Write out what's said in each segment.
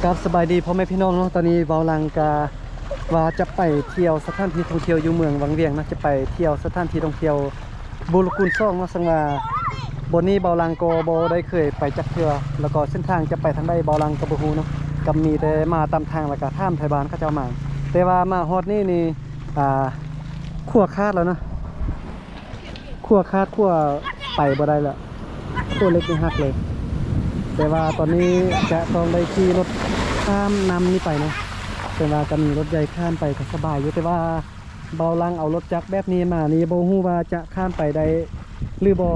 ຄັບ ສະບາຍດີພໍ່ແມ່ພີ່ນ້ອງເນາະ, ຕອນນີ້ບ່າວຫຼັງກະວ່າຈະໄປທ່ຽວສະຖານທີ່ທ່ອງທ່ຽວຢູ່ເມືອງວັງວຽງເນາະ, ຈະໄປທ່ຽວສະຖານທີ່ທ່ອງທ່ຽວບູລະກູນສອງເນາະ, ເຊິ່ງວ່າບ່ອນນີ້ບ່າວຫຼັງກໍບໍ່ໄດ້ເຄີຍໄປຈັກເທື່ອ, ແລ້ວກໍເສັ້ນທາງຈະໄປທາງໃດບ່າວຫຼັງກໍບໍ່ຮູ້ເນາະ, ກໍມີແຕ່ມາຕາມທາງ ແລ້ວກໍຖາມໄທບ້ານເຂົາເຈົ້າມາ, ແຕ່ວ່າມາຮອດນີ້ນີ້ ອ່າ ຂົວຂາດແລ້ວເນາະ. ຂົວຂາດ, ຂົວໄປບໍ່ໄດ້ແລ້ວ, ຂົວເຫຼັກນີ້ຫັກເລີຍ. ແຕ່ວ່າຕອນນີ້ຈະຕ້ອງໄດ້ຂີ່ລົດຂ້າມນ້ຳນີ້ໄປເນາະ, ແຕ່ວ່າກໍມີລົດໃຫຍ່ຂ້າມໄປກໍສະບາຍຢູ່, ແຕ່ວ່າບ່າວຫຼັງເອົາລົດຈັກແບບນີ້ມານີ້ ບໍ່ຮູ້ວ່າຈະຂ້າມໄປໄດ້ຫຼືບໍ່.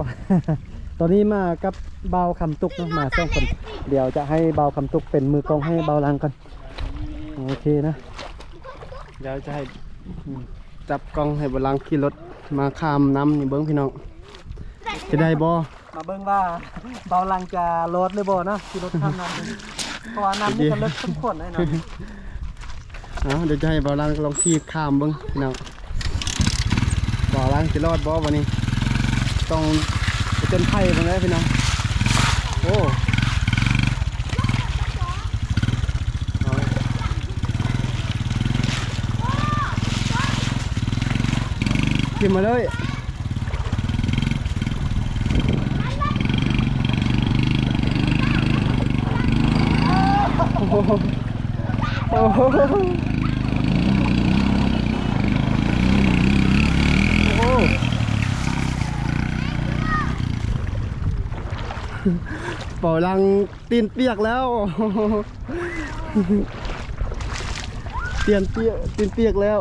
ຕອນນີ້ມາກັບບ່າວຄຳຕຸກເນາະ, ມາສອງຄົນ. ດຽວຈະໃຫ້ບ່າວຄຳຕຸກເປັນມືກ້ອງໃຫ້ບ່າວຫຼັງກ່ອນ. ໂອເຄນະ, ດຽວຈະໃຫ້ ອືມ ຈັບກ້ອງໃຫ້ບ່າວຫຼັງຂີ່ລົດມາຂ້າມນ້ຳນີ້ເບິ່ງພີ່ນ້ອງ, ຈະໄດ້ບໍ່? ມາເບິ່ງວ່າບ່າວຫຼັງຈະລອດຫຼືບໍ່ເນາະ, ຂີ່ລົດຂ້າມນ້ຳນີ້ ເພາະວ່ານ້ຳນີ້ກໍເລິກສົມຄວນໄດ໋ເນາະ. ເອົາ ດຽວຈະໃຫ້ບ່າວຫຼັງລອງຂີ່ຂ້າມເບິ່ງພີ່ນ້ອງ, ບ່າວຫຼັງຊິລອດບໍ່ບັດນີ້, ຕ້ອງຜະຈົນໄພເບິ່ງເດີພີ່ນ້ອງ. ໂອ້ ຂຶ້ນມາເລີຍ. ໂອ້ໂຫ ໂອ້ໂຫ ເປົາຫຼັງ ຕີນປຽກແລ້ວ ຕີນປຽກ ຕີນປຽກແລ້ວ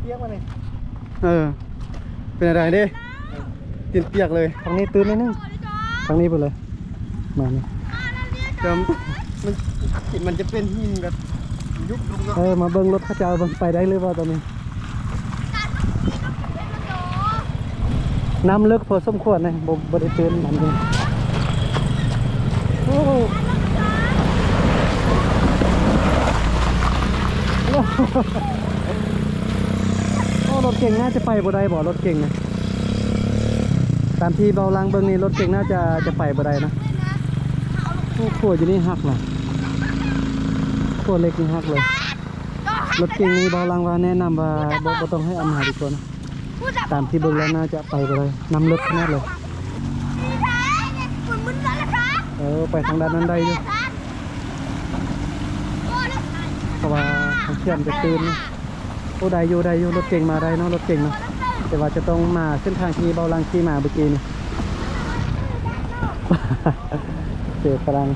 ປຽກມານີ້ ເອີ ເປັນຈັ່ງໃດເດ້ ຕີນປຽກເລີຍ ທາງນີ້ຕື້ນໜ້ອຍໜຶ່ງ ທາງນີ້ພຸ້ນເລີຍ ມານີ້ ແຕ່ມັນ ມັນຈະເປັນຫີນແບບ ເອີ ມາເບິ່ງລົດເຂົາເຈົ້າເບິ່ງໄປໄດ້ຫຼືບໍ່ຕອນນີ້ ນ້ຳເລິກພໍສົມຄວນນະ ບໍ່ ບໍ່ໄດ້ຕື່ນນ້ຳເລີຍ ໂອ້ ໂອ້ ລົດເກັງໜ້າຈະໄປບໍ່ໄດ້ບໍ່ ລົດເກັງນະ ຕາມທີ່ເບົາຫຼັງເບິ່ງນີ້ ລົດເກັງໜ້າຈະ ຈະໄປບໍ່ໄດ້ນະ ໂອ້ ຂົວຢູ່ນີ້ຫັກນະ ຂົວເຫຼັກນີ້ຫັກເລີຍ ລົດເກັງນີ້ເບົາຫຼັງວ່າແນະນຳວ່າບໍ່ ບໍ່ຕ້ອງໃຫ້ເອົາມາດີກວ່ານະ ຕາມທີ່ເບິ່ງແລ້ວໜ້າຈະໄປບໍ່ໄດ້ ນ້ຳເລິກຂະໜາດເລີຍ ເອີ ໄປທາງດ້ານນັ້ນໄດ້ຢູ່ ເພາະວ່າທາງເຂື່ອນຈະຕື່ນ ໂອ້ ໄດ້ຢູ່ ໄດ້ຢູ່ ລົດເກັງມາໄດ້ເນາະ ລົດເກັງເນາະ ແຕ່ວ່າຈະຕ້ອງມາເສັ້ນທາງທີ່ເບົາຫຼັງຂີ່ມາເມື່ອກີ້ນີ້ ເຈີຝຣັ່ງ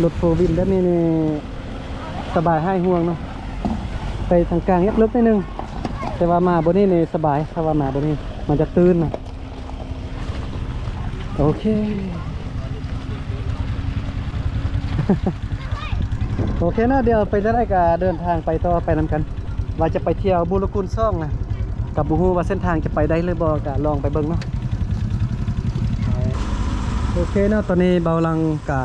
ລົດໂຟວີນແບບນີ້ນີ້ ສະບາຍຫາຍຫ່ວງເນາະ ໄປທາງກາງຍັກເລິກໜ້ອຍໜຶ່ງ ແຕ່ວ່າມາບ່ອນນີ້ນີ້ສະບາຍ ຖ້າວ່າມາບ່ອນນີ້ມັນຈະຕື້ນນະ ໂອເຄ ໂອເຄເນາະ ດຽວໄປຈັ່ງໃດກະເດີນທາງໄປຕໍ່ໄປນຳກັນ ວ່າຈະໄປທ່ຽວບູລະກູນສອງນະ ກະບໍ່ຮູ້ວ່າເສັ້ນທາງຈະໄປໄດ້ຫຼືບໍ່ ກະລອງໄປເບິ່ງເນາະ ໂອເຄເນາະ ຕອນນີ້ເບົາຫຼັງກະ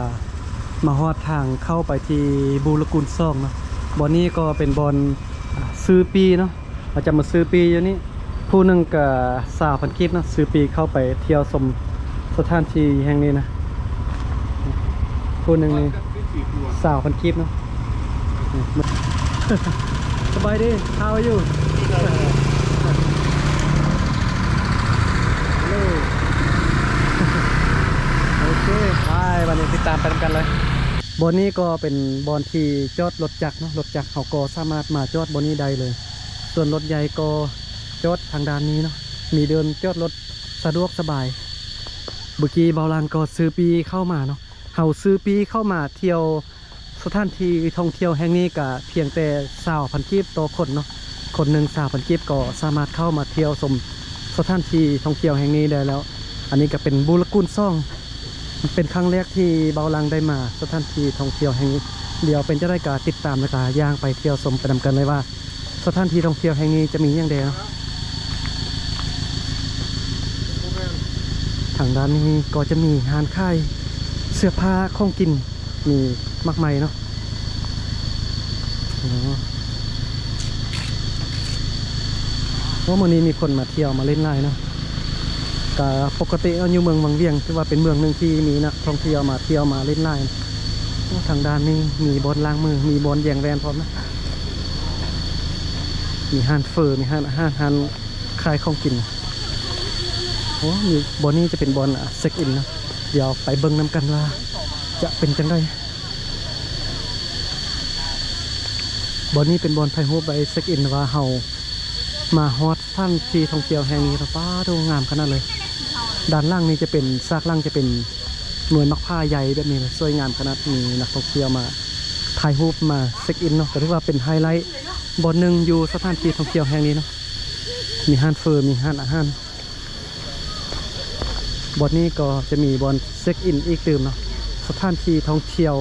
ມາຮອດທາງເຂົ້າໄປທີ່ບູລະກູນສອງເນາະ ບ່ອນນີ້ກໍເປັນບ່ອນ ອ່າ ຊື້ປີ້ເນາະ ເຮົາຈະມາຊື້ປີ້ຢູ່ນີ້ ຜູ້ໜຶ່ງກໍຊາວພັນກີບເນາະ ຊື້ປີ້ເຂົ້າໄປທ່ຽວຊົມສະຖານທີ່ແຫ່ງນີ້ນະ ຜູ້ໜຶ່ງນີ້ຊາວພັນກີບເນາະ ສະບາຍດີ How are you? Hello ໂອເຄ ໄປ ບັດນີ້ຕິດຕາມໄປນຳກັນເລີຍ ບ່ອນນີ້ກໍເປັນບ່ອນທີ່ຈອດລົດຈັກເນາະ ລົດຈັກເຮົາກໍສາມາດມາຈອດບ່ອນນີ້ໄດ້ເລີຍ ສ່ວນລົດໃຫຍ່ກໍຈອດທາງດ້ານນີ້ເນາະ ມີເດີ່ນຈອດລົດສະດວກສະບາຍ ເມື່ອກີ້ເບົາຫຼັງກໍຊື້ປີ້ເຂົ້າມາເນາະ ເຮົາຊື້ປີ້ເຂົ້າມາທ່ຽວສະຖານທີ່ທ່ອງທ່ຽວແຫ່ງນີ້ກະພຽງແຕ່ຊາວພັນກີບຕໍ່ຄົນເນາະ ຄົນໜຶ່ງຊາວພັນກີບກໍສາມາດເຂົ້າມາທ່ຽວຊົມສະຖານທີ່ທ່ອງທ່ຽວແຫ່ງນີ້ໄດ້ແລ້ວ ອັນນີ້ກະເປັນບູລະກູນສອງ ເປັນຄັ້ງແລກທີ່ເບົາຫຼັງໄດ້ມາສະຖານທີ່ທ່ອງທ່ຽວແຫ່ງນີ້ ດຽວເປັນຈັ່ງໃດກະຕິດຕາມ ແລ້ວກະຍ່າງໄປທ່ຽວຊົມໄປນຳກັນເລີຍວ່າ ສະຖານທີ່ທ່ອງທ່ຽວແຫ່ງນີ້ຈະມີຫຍັງແດ່ເນາະ ທາງດ້ານນີ້ກໍຈະມີຮ້ານຂາຍເສື້ອຜ້າ ຂອງກິນ ມີມາກມາຍເນາະ ໂອ້ ໂອ້ ມື້ນີ້ມີຄົນມາທ່ຽວມາຫຼິ້ນຫຼາຍເນາະ ກະປົກກະຕິເນາະ ຢູ່ເມືອງວັງວຽງ ຖືວ່າເປັນເມືອງໜຶ່ງທີ່ມີນັກທ່ອງທ່ຽວມາທ່ຽວມາຫຼິ້ນຫຼາຍ. ໂອ້ ທາງດ້ານນີ້ມີບ່ອນລ້າງມື ມີບ່ອນແຢງແວ່ນພ້ອມນະ ມີຮ້ານເຝີ ມີຮ້ານອາຫານ ຮ້ານຂາຍຂອງກິນ. ໂອ້ ມີ ບ່ອນນີ້ຈະເປັນບ່ອນ ອາ ເຊັກອິນເນາະ. ດຽວໄປເບິ່ງນຳກັນວ່າຈະເປັນຈັ່ງໃດ. ບ່ອນນີ້ເປັນບ່ອນຖ່າຍຮູບໄວ້ເຊັກອິນວ່າເຮົາມາຮອດສະຖານທີ່ທ່ອງທ່ຽວແຫ່ງນີ້ແລ້ວ. ປ້າໂທ້ ງາມຂະໜາດເລີຍ. ດ້ານຫຼັງນີ້ຈະເປັນ ສາກຫຼັງຈະເປັນໜ່ວຍໝາກຜາໃຫຍ່ແບບນີ້ເລີຍ ສວຍງາມຂະໜາດ. ມີນັກທ່ອງທ່ຽວມາຖ່າຍຮູບ ມາເຊັກອິນເນາະ ກໍຖືວ່າເປັນໄຮໄລບ່ອນໜຶ່ງຢູ່ສະຖານທີ່ທ່ອງທ່ຽວແຫ່ງນີ້ເນາະ. ມີຮ້ານເຝີ ມີຮ້ານອາຫານ. ບ່ອນນີ້ກໍຈະມີບ່ອນເຊັກອິນອີກຕື່ມເນາະ ສະຖານທີ່ທ່ອງທ່ຽວ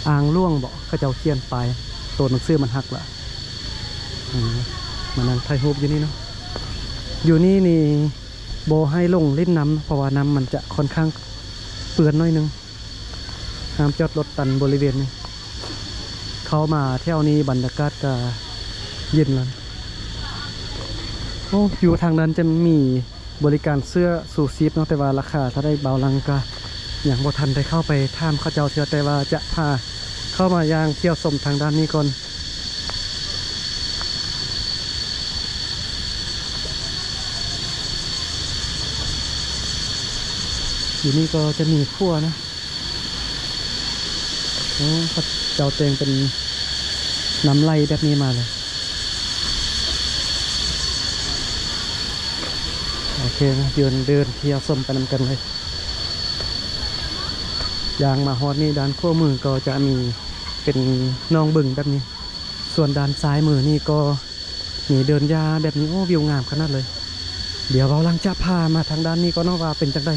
ອ່າງຫຼວງເບາະ ເຂົາເຈົ້າຂຽນປ້າຍ ໂຕໜັງສືມັນຫັກລະ. ອືມ ມານັ່ງຖ່າຍຮູບຢູ່ນີ້ເນາະ. ຢູ່ນີ້ນີ້ບໍ່ໃຫ້ລົງຫຼິ້ນນ້ຳ ເພາະວ່ານ້ຳມັນຈະຄ່ອນຂ້າງເປື້ອນໜ້ອຍໜຶ່ງ. ຫ້າມຈອດລົດຕັນບໍລິເວນນີ້. ເຂົ້າມາແຖວນີ້ບັນຍາກາດກະເຢັນລະ. ໂອ້ ຢູ່ທາງນັ້ນຈະມີບໍລິການເສື້ອຊູຊີບເນາະ ແຕ່ວ່າລາຄາເທົ່າໃດບ່າວຫຼັງກະຍັງບໍ່ທັນໄດ້ເຂົ້າໄປຖາມເຂົາເຈົ້າເທື່ອ ແຕ່ວ່າຈະພາເຂົ້າມາຍ່າງທ່ຽວຊົມທາງດ້ານນີ້ກ່ອນ. ຢູ່ນີ້ກໍຈະມີຂົວນະ. ໂອ້ ເຂົາເຈົ້າແຕ່ງເປັນນ້ຳໄຫຼແບບນີ້ມາເລີຍ. ໂອເຄນະ ເດີນ ເດີນທ່ຽວຊົມໄປນຳກັນເລີຍ. ຍ່າງມາຮອດນີ້ ດ້ານຂວາມືກໍຈະມີເປັນໜອງບຶງແບບນີ້ ສ່ວນດ້ານຊ້າຍມືນີ້ກໍ ມີເດີ່ນຫຍ້າແບບນີ້. ໂອ້ ວິວງາມຂະໜາດເລີຍ. ດຽວເຮົາຫຼັງຈະພາມາທາງດ້ານນີ້ກ່ອນເນາະ ວ່າເປັນຈັ່ງໃດ.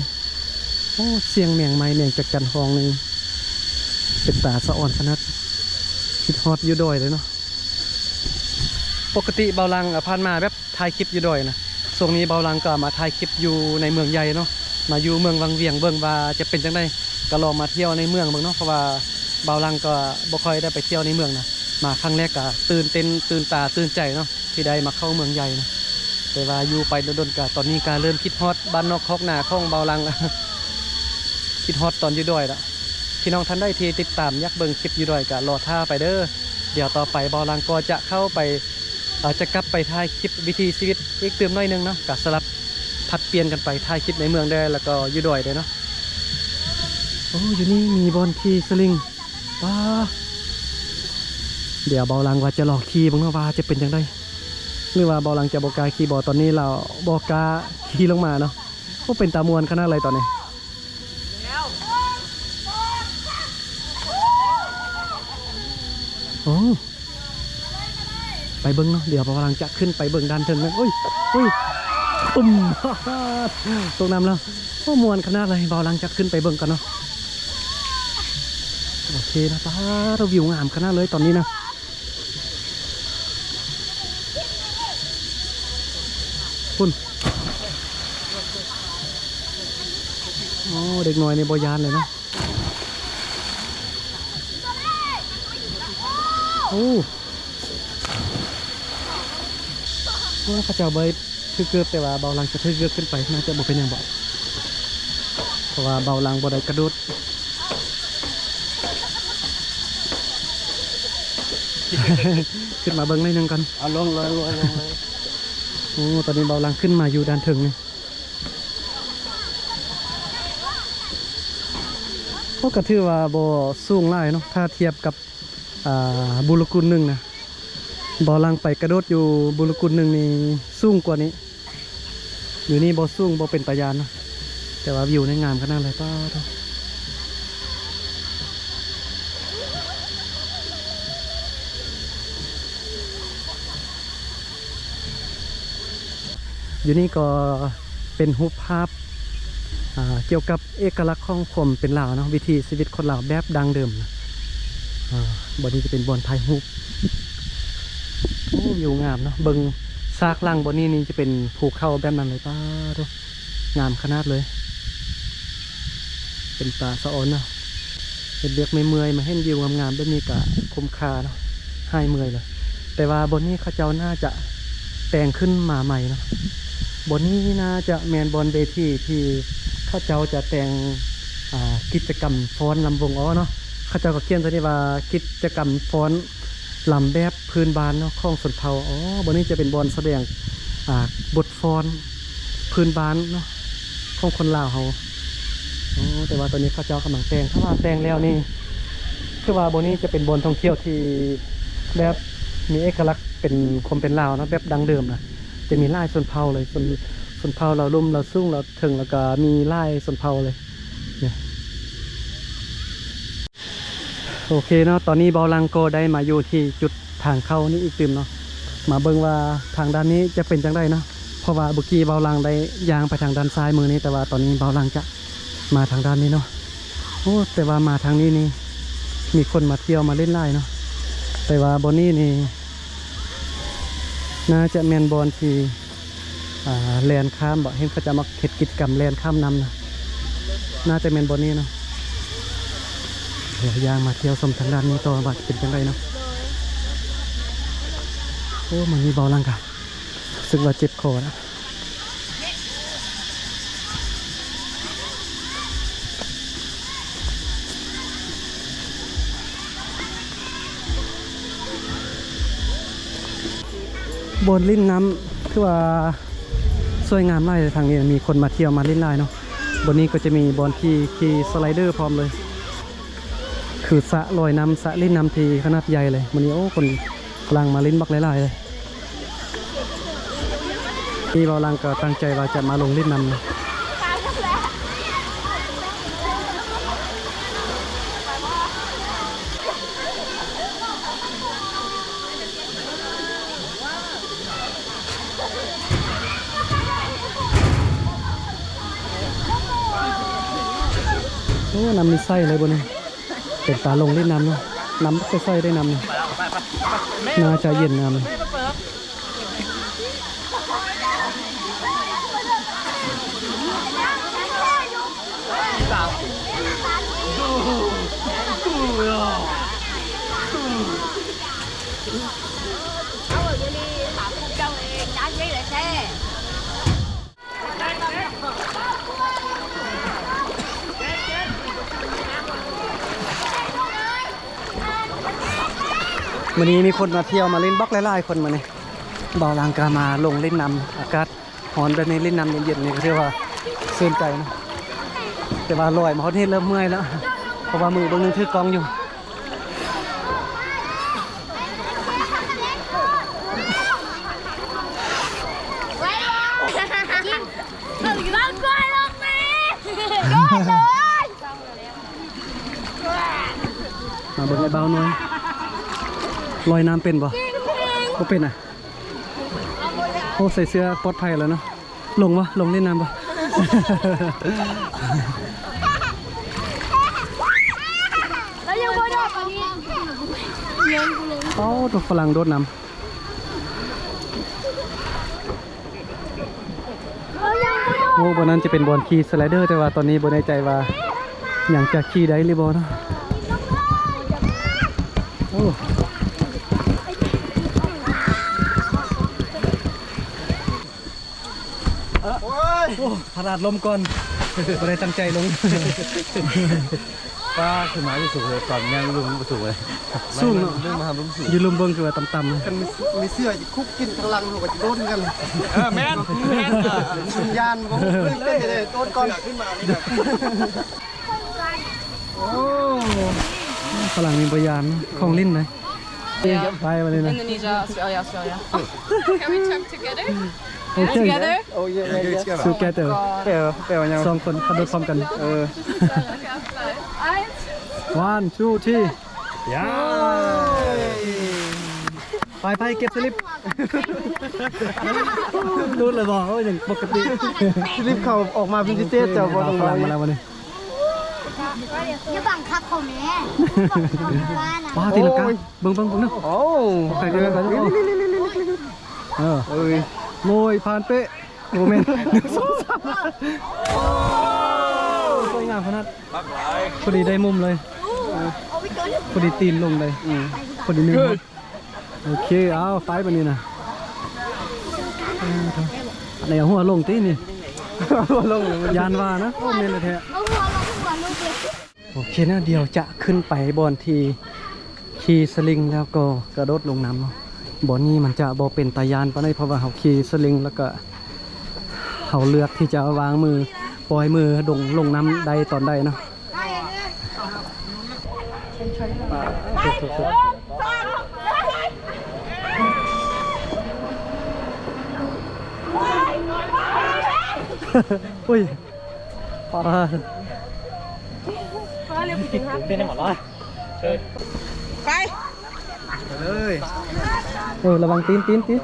ໂອ້ ສຽງແມງໄມ້ແມງຈັກຈັນຮ້ອງນີ້ເປັນຕາສະອອນຂະໜາດ. ຄິດຮອດຢູ່ດອຍເລີຍເນາະ. ປົກກະຕິບ່າວຫຼັງ ອາ ຜ່ານມາແບບຖ່າຍຄລິບຢູ່ດອຍນະ. ຊ່ວງນີ້ບ່າວຫຼັງກໍມາຖ່າຍຄລິບຢູ່ໃນເມືອງໃຫຍ່ເນາະ ມາຢູ່ເມືອງວັງວຽງ ເບິ່ງວ່າຈະເປັນຈັ່ງໃດ. ກໍລອງມາທ່ຽວໃນເມືອງເບິ່ງເນາະ ເພາະວ່າບ່າວຫຼັງກໍບໍ່ຄ່ອຍໄດ້ໄປທ່ຽວໃນເມືອງນະ. ມາຄັ້ງແລກກໍຕື່ນເຕັ້ນ ຕື່ນຕາ ຕື່ນໃຈເນາະ ທີ່ໄດ້ມາເຂົ້າເມືອງໃຫຍ່ນະ. ແຕ່ວ່າຢູ່ໄປດົນໆ ກະຕອນນີ້ກະເລີ່ມຄິດຮອດບ້ານນອກຄອກນາຂອງບ່າວຫຼັງລະ ຄິດຮອດຕອນຢູ່ດອຍລະ. ພີ່ນ້ອງທ່ານໃດທີ່ຕິດຕາມຢາກເບິ່ງຄລິບຢູ່ດອຍກະລໍຖ້າໄປເດີ. ດຽວຕໍ່ໄປບ່າວຫຼັງກໍຈະເຂົ້າໄປ ເອີ ຈະກັບໄປຖ່າຍຄລິບວິຖີຊີວິດອີກຕື່ມໜ້ອຍໜຶ່ງເນາະ ກະສະຫຼັບຜັດປ່ຽນກັນໄປຖ່າຍຄລິບໃນເມືອງແດ່ ແລ້ວກໍຢູ່ດອຍແດ່ເນາະ. ໂອ້ ຢູ່ນີ້ມີບ່ອນຂີ່ສະລິງ. ປ້າ ດຽວບ່າວຫຼັງວ່າຈະລອງຂີ່ເບິ່ງເນາະ ວ່າຈະເປັນຈັ່ງໃດ ຫຼືວ່າບ່າວຫຼັງຈະບໍ່ກ້າຂີ່ບໍ. ຕອນນີ້ລາວບໍ່ກ້າຂີ່ລົງມາເນາະ. ໂອ້ ເປັນຕາມ່ວນຂະໜາດເລີຍຕອນນີ້. ໂອ້ ໄປເບິ່ງເນາະ. ດຽວບ່າວຫຼັງຈະຂຶ້ນໄປເບິ່ງດ້ານເທິງນັ້ນ. ໂອ້ຍ ໂອ້ຍ ປຶ້ມ ຕົກນ້ຳແລ້ວ. ໂອ້ ມ່ວນຂະໜາດເລີຍ. ບ່າວຫຼັງຈະຂຶ້ນໄປເບິ່ງກ່ອນເນາະ. ໂອເຄນະ. ປ້າໂທ້ ວິວງາມຂະໜາດເລີຍຕອນນີ້ນະ. ພຸ້ນ ໂອ້ ເດັກນ້ອຍນີ້ບໍ່ຢ້ານເລີຍເນາະ. ໂອ້ ໂອ້ ເຂົາເຈົ້າບໍ່ໄດ້ຖືເກີບ ແຕ່ວ່າບ່າວຫຼັງຈະຖືເກີບຂຶ້ນໄປ ໜ້າຈະບໍ່ເປັນຫຍັງບໍ ເພາະວ່າບ່າວຫຼັງບໍ່ໄດ້ກະໂດດ. ຂຶ້ນມາເບິ່ງໜ້ອຍໜຶ່ງກ່ອນ. ເອົາລົງເລີຍ ລົງເລີຍ ລົງເລີຍ. ໂອ້ ຕອນນີ້ບ່າວຫຼັງຂຶ້ນມາຢູ່ດ້ານເທິງນີ້. ໂອ້ ກໍຖືວ່າບໍ່ສູງຫຼາຍເນາະ ຖ້າທຽບກັບ ອ່າ ບູລະກຸນໜຶ່ງນະ. ບ່າວຫຼັງໄປກະໂດດຢູ່ບູລະກຸນໜຶ່ງນີ້ສູງກວ່ານີ້. ຢູ່ນີ້ບໍ່ສູງ ບໍ່ເປັນຕາຢ້ານເນາະ ແຕ່ວ່າວິວນີ້ງາມຂະໜາດໃດ. ປ້າໂທ້ ຢູ່ນີ້ກໍເປັນຮູບພາບ ອ່າ ກ່ຽວກັບເອກະລັກຂອງຄວາມເປັນລາວເນາະ ວິຖີຊີວິດຄົນລາວແບບດັ້ງເດີມ. ອ່າ ບ່ອນນີ້ຈະເປັນບ່ອນຖ່າຍຮູບ. ໂອ້ ວິວງາມເນາະ. ເບິ່ງສາກຫຼັງບ່ອນນີ້ນີ້ຈະເປັນພູເຂົາແບບນັ້ນເລີຍ. ປ້າໂທ້ ງາມຂະໜາດເລີຍ. ເປັນຕາສະອອນເນາະ. ເຮັດວຽກເມື່ອຍໆ ມາເຫັນວິວງາມໆ ແບບນີ້ກະຄຸ້ມຄ່າເນາະ ຫາຍເມື່ອຍເລີຍ. ແຕ່ວ່າບ່ອນນີ້ເຂົາເຈົ້າໜ້າຈະ ແຕ່ງຂຶ້ນມາໃໝ່ເນາະ. ບ່ອນນີ້ໜ້າຈະແມ່ນບ່ອນເວທີທີ່ເຂົາເຈົ້າຈະແຕ່ງ ອ່າ ກິດຈະກຳຟ້ອນລຳວົງອໍເນາະ. ເຂົາເຈົ້າກໍຂຽນໃສ່ນີ້ວ່າ ກິດຈະກຳຟ້ອນລຳແບບພື້ນບ້ານເນາະ ຂອງຊົນເຜົ່າ. ອໍ ບ່ອນນີ້ຈະເປັນບ່ອນສະແດງ ອ່າ ບົດຟ້ອນພື້ນບ້ານເນາະ ຂອງຄົນລາວເຮົາ. ໂອ້ ແຕ່ວ່າຕອນນີ້ເຂົາເຈົ້າກຳລັງແຕ່ງ ຖ້າວ່າແຕ່ງແລ້ວນີ້ ຄືວ່າບ່ອນນີ້ຈະເປັນບ່ອນທ່ອງທ່ຽວທີ່ແບບມີເອກະລັກເປັນຄວາມເປັນລາວເນາະ ແບບດັ້ງເດີມນະ. ຈະມີຫຼາຍຊົນເຜົ່າເລີຍ ຊົນ ຊົນເຜົ່າລາວລຸ່ມ ລາວສູງ ລາວເທິງ ແລ້ວກະມີຫຼາຍຊົນເຜົ່າເລີຍນີ້. ໂອເຄເນາະ ຕອນນີ້ບ່າວຫຼັງກໍໄດ້ມາຢູ່ທີ່ຈຸດທາງເຂົ້ານີ້ອີກຕື່ມເນາະ. ມາເບິ່ງວ່າທາງດ້ານນີ້ຈະເປັນຈັ່ງໃດເນາະ ເພາະວ່າເມື່ອກີ້ບ່າວຫຼັງໄດ້ຍ່າງໄປທາງດ້ານຊ້າຍມືນີ້ ແຕ່ວ່າຕອນນີ້ບ່າວຫຼັງຈະມາທາງດ້ານນີ້ເນາະ. ໂອ້ ແຕ່ວ່າມາທາງນີ້ນີ້ ມີຄົນມາທ່ຽວມາຫຼິ້ນຫຼາຍເນາະ. ແຕ່ວ່າບ່ອນນີ້ນີ້ ໜ້າຈະແມ່ນບ່ອນທີ່ ອ່າ ແລ່ນຂ້າມບໍ ເຫັນເຂົາເຈົ້າມັກເຮັດກິດຈະກຳແລ່ນຂ້າມນ້ຳນະ ໜ້າຈະແມ່ນບ່ອນນີ້ເນາະ. ດຽວຍ່າງມາທ່ຽວຊົມທາງດ້ານນີ້ຕໍ່ວ່າຈະເປັນຈັ່ງໃດເນາະ. ໂອ້ ມື້ນີ້ບ່າວຫຼັງກະ ຮູ້ສຶກວ່າເຈັບຄໍນະ. ບ່ອນຫຼິ້ນນ້ຳ ຄືວ່າສວຍງາມຫຼາຍເລີຍ ທາງນີ້ມີຄົນມາທ່ຽວມາຫຼິ້ນຫຼາຍເນາະ. ບ່ອນນີ້ກໍຈະມີບ່ອນຂີ່ ຂີ່ສະໄລເດີພ້ອມເລີຍ ຄືສະລອຍນ້ຳ ສະຫຼິ້ນນ້ຳທີ່ຂະໜາດໃຫຍ່ເລີຍ. ມື້ນີ້ ໂອ້ ຄົນຝຣັ່ງມາຫຼິ້ນບັກຫຼາຍໆເລີຍ. ນີ້ບ່າວຫຼັງກໍຕັ້ງໃຈວ່າຈະມາລົງຫຼິ້ນນ້ຳ. ໂອ້ ນ້ຳນີ້ໃສເລີຍບໍ່ນີ້. ເປັນຕາລົງຫຼິ້ນນ້ຳເນາະ ນ້ຳບໍ່ຄ່ອຍໃສໄດ້ນ້ຳນີ້ ໜ້າຈະເຢັນນ້ຳ. ມື້ນີ້ມີຄົນມາທ່ຽວມາຫຼິ້ນບັກຫຼາຍໆຄົນມື້ນີ້. ບ່າວຫຼັງກະມາລົງຫຼິ້ນນ້ຳ ອາກາດຮ້ອນແບບນີ້ ຫຼິ້ນນ້ຳເຢັນໆນີ້ກໍຖືວ່າຊື່ນໃຈນະ. ແຕ່ວ່າລອຍມາຮອດນີ້ເລີ່ມເມື່ອຍແລ້ວ ເພາະວ່າມືເບິ່ງໜຶ່ງຖືກ້ອງຢູ່. ມາເບິ່ງໄອ້ບ່າວໜ່ອຍ ລອຍນ້ຳເປັນບໍ່? ບໍ່ເປັນນະ. ໂອ້ ໃສ່ເສື້ອປອດໄພແລ້ວເນາະ. ລົງບໍ່? ລົງຫຼິ້ນນ້ຳບໍ່? ແລ້ວຍັງບໍ່ໂດດອັນນີ້ ໂອ້ ໂຕຝຣັ່ງໂດດນ້ຳ. ໂອ້ ບ່ອນນັ້ນຈະເປັນບ່ອນຂີ່ສະໄລເດີ ແຕ່ວ່າຕອນນີ້ບໍ່ແນ່ໃຈວ່າຍັງຈະຂີ່ໄດ້ຫຼືບໍ່ເນາະ. ໂອ້ ໂອ້ຍ ໂອ້ ພະລາດລົ້ມກ່ອນ ບໍ່ໄດ້ຕັ້ງໃຈລົງ. ປ້າ ຂຶ້ນມາຢູ່ສູງເລີຍ ຕອນຍ່າງລົງບໍ່ສູງເລີຍ. ສູງເນາະ ເລື່ອງມາຫາລົງສູງ ຢູ່ລຸ່ມເບິ່ງຄືວ່າຕ່ຳໆ. ຄັນມີເສື້ອຈະຄຸກກິນທາງຫຼັງ ເຮົາກໍຈະໂດດຄືກັນ. ເອີ ແມ່ນ ແມ່ນ ເອີ ວິນຍານບໍ່ເຄີຍເຕັ້ນເລີຍ ໂດດກ່ອນ. ໂອ້ ຝຣັ່ງນີ້ບໍ່ຢ້ານຂອງຫຼິ້ນເລີຍ. ໄປບັດນີ້ນະ. Indonesia, Australia, Australia. Can we chug together? ໂອເຄ Together? Oh, yeah, yeah, yeah. Together. ແປວ່າ ແປວ່າຫຍັງ? ສອງຄົນຂັບລົດພ້ອມກັນ. ເອີ One, two, three. ຢ່າ ໄປໆ ເກັບສະລິບ. ຫຼຸດແລ້ວບໍ່? ໂອ້ຍ ຍັງປົກກະຕິ. ສະລິບເຂົ້າອອກມາເປັນພິເສດ. ເຈົ້າບໍ່ຕ້ອງ ຝຣັ່ງມາແລ້ວບັດນີ້. ຢ່າບັງຄັບເຂົາແມ້. ວ້າ ຕີລັງກາ. ໂອ້ຍ ເບິ່ງ ເບິ່ງ ເບິ່ງເນາະ. ໂອ້ ໄປ ໄປ ໄປ. ເອີ ໂອ້ຍ ໂອ້ຍ ຜ່ານເປະ. ບໍ່ແມ່ນ ໜຶ່ງ ສອງ ສາມ. ໂອ້ ສວຍງາມຂະໜາດ. ພໍດີໄດ້ມຸມເລີຍ ພໍດີຕີນລົງໄດ້. ອືມ ພໍດີໜຶ່ງ. ໂອເຄ ເອົາ ໄປບັດນີ້ນະ. ອັນນີ້ເອົາຫົວລົງຕິນີ້? ຫົວລົງ ຢ້ານວ່ານະ. ໂອ້ ແມ່ນແທ້. ເອົາຫົວລົງ ຫົວລົງເດ. ໂອເຄນະ ດຽວຈະຂຶ້ນໄປບ່ອນທີ່ຂີ່ສະລິງ ແລ້ວກໍກະໂດດລົງນ້ຳເນາະ. ບ່ອນນີ້ມັນຈະບໍ່ເປັນຕາຢ້ານປານໃດ ເພາະວ່າເຮົາຂີ່ສະລິງ ແລ້ວກໍເຮົາເລືອກທີ່ຈະວາງມື ປ່ອຍມືລົງ ລົງນ້ຳໄດ້ຕອນໃດເນາະ. ໂອ້ຍ ປາດ ເປັນໄດ້ໝົດລະ. ໄປ ໄປເລີຍ. ເອີ ລະວັງຕີນ ຕີນ ຕີນ.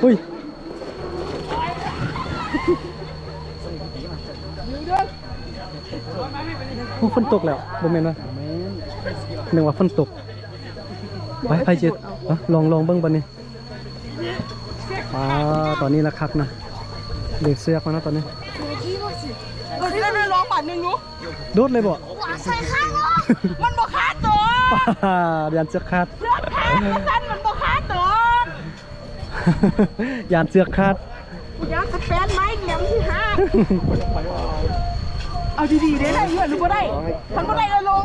ອຸ້ຍ ໂອ້ ຝົນຕົກແລ້ວ ບໍ່ແມ່ນວະ? ແມ່ນ ນຶກວ່າຝົນຕົກ. ໄປ ໃຜຊິ ຮະ ລອງ ລອງເບິ່ງບັດນີ້. ອ່າ ຕອນນີ້ລະຄັກນະ ດຶງເຊືອກມານະຕອນນີ້. ເອີ ລອງບາດໜຶ່ງດູ. ໂດດເລີຍບໍ່? ໃສ່ຂ້າງອອກ ມັນບໍ່ຄາໂຕ. ຢ້ານເຊືອກຂາດ ເຊືອກຂາດ ມັນບໍ່ຄາໂຕ. ຢ້ານເຊືອກຂາດ. ກູຢ້ານສະແປນໄມ້ແຫຼມທີ່ຫ້າ. ເອົາດີໆເດ້ ໄດ້ຢູ່ຫຼືບໍ່ໄດ້? ຄັນບໍ່ໄດ້ລະລົງ.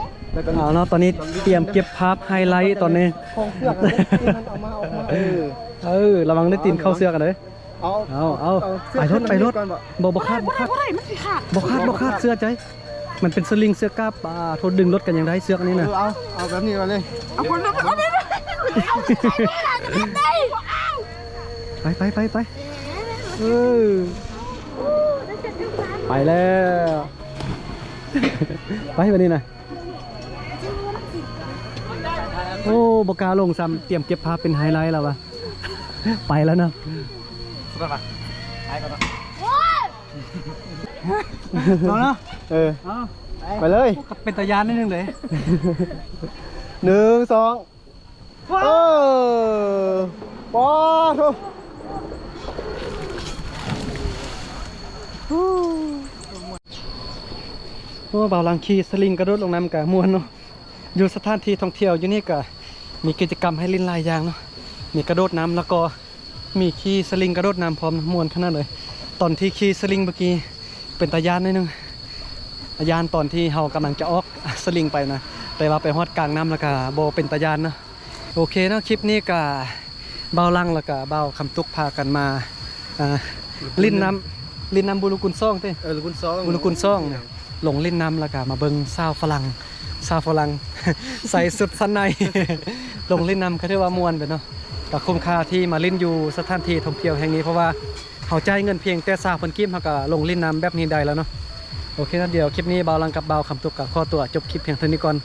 ເອົາເນາະ ຕອນນີ້ຕຽມເກັບພາບໄຮໄລຕອນນີ້. ຂອງເຊືອກອັນນີ້ ທີ່ມັນເອົາມາ ອອກມາ. ເອີ ເອີ ລະວັງໄດ້ຕີນເຂົ້າເຊືອກກັນເດີ້. ເອົາ ເອົາ ເອົາ ເອົາ ໄປໂລດ ໄປໂລດ. ບໍ່ ບໍ່ຂາດ ບໍ່ຂາດ ບໍ່ຂາດ ບໍ່ຂາດ ບໍ່ຂາດ ເຊື່ອໃຈ. ມັນເປັນສະລິງເຊືອກກາບ ອ່າ ໂທດດຶງລົດກັນຍັງໄດ້ເຊືອກນີ້ນະ. ເອີ ເອົາ ເອົາແບບນີ້ມາເລີຍ. ເອົາຄົນ ເອົາ ເອົາ ໄປ ໄປ ໄປ ໄປ. ເອີ ໄປແລ້ວ ໄປບັດນີ້ນະ. ໂອ້ ບໍ່ກ້າລົງຊ້ຳ ຕຽມເກັບພາບເປັນໄຮໄລແລ້ວວະ. ໄປແລ້ວເນາະ. ເອົາເນາະ ເອີ ເອົາ ໄປເລີຍ. ໂອ້ ເປັນຕາຢ້ານໜ້ອຍໜຶ່ງເດ້. ໜຶ່ງ ສອງ. ເອີ ປາໂທ. ໂອ້ ບ່າວຫຼັງຂີ່ສະລິງກະໂດດລົງນ້ຳກະມ່ວນເນາະ. ຢູ່ສະຖານທີ່ທ່ອງທ່ຽວຢູ່ນີ້ກະມີກິດຈະກຳໃຫ້ຫຼິ້ນຫຼາຍຢ່າງເນາະ. ມີກະໂດດນ້ຳ ແລ້ວກໍມີຂີ່ສະລິງກະໂດດນ້ຳພ້ອມ ມ່ວນຂະໜາດເລີຍ. ຕອນທີ່ຂີ່ສະລິງເມື່ອກີ້ ເປັນຕາຢ້ານໜ້ອຍໜຶ່ງ ຢ້ານຕອນທີ່ເຮົາກຳລັງຈະອອກສະລິງໄປນະ, ແຕ່ວ່າໄປຮອດກາງນ້ຳແລ້ວກະບໍ່ເປັນຕາຢ້ານເນາະ. ໂອເຄເນາະ ຄລິບນີ້ກະບ່າວຫຼັງແລ້ວກະບ່າວຄຳຕຸກພາກັນມາ ອ່າ ຫຼິ້ນນ້ຳ ຫຼິ້ນນ້ຳບູລູກຸນສອງຕິ ເອີ ລູກຸນສອງ ບູລູກຸນສອງ ລົງຫຼິ້ນນ້ຳແລ້ວກະມາເບິ່ງສາວຝຣັ່ງ ສາວຝຣັ່ງໃສ່ຊຸດຊັ້ນໃນ ລົງຫຼິ້ນນ້ຳກະຖືວ່າມ່ວນໄປເນາະ. ກະຄຸ້ມຄ່າທີ່ມາຫຼິ້ນຢູ່ສະຖານທີ່ທ່ອງທ່ຽວແຫ່ງນີ້ ເພາະວ່າເຮົາຈ່າຍເງິນພຽງແຕ່ຊາວພັນກີບ ເຮົາກະລົງຫຼິ້ນນ້ຳແບບນີ້ໄດ້ແລ້ວເນາະ. ໂອເຄເນາະ ດຽວຄລິບນີ້ບ່າວຫຼັງກັບບ່າວຄຳຕຸກກະຂໍຕົວຈົບຄລິບພຽງເທົ່ານີ້ກ່ອນ.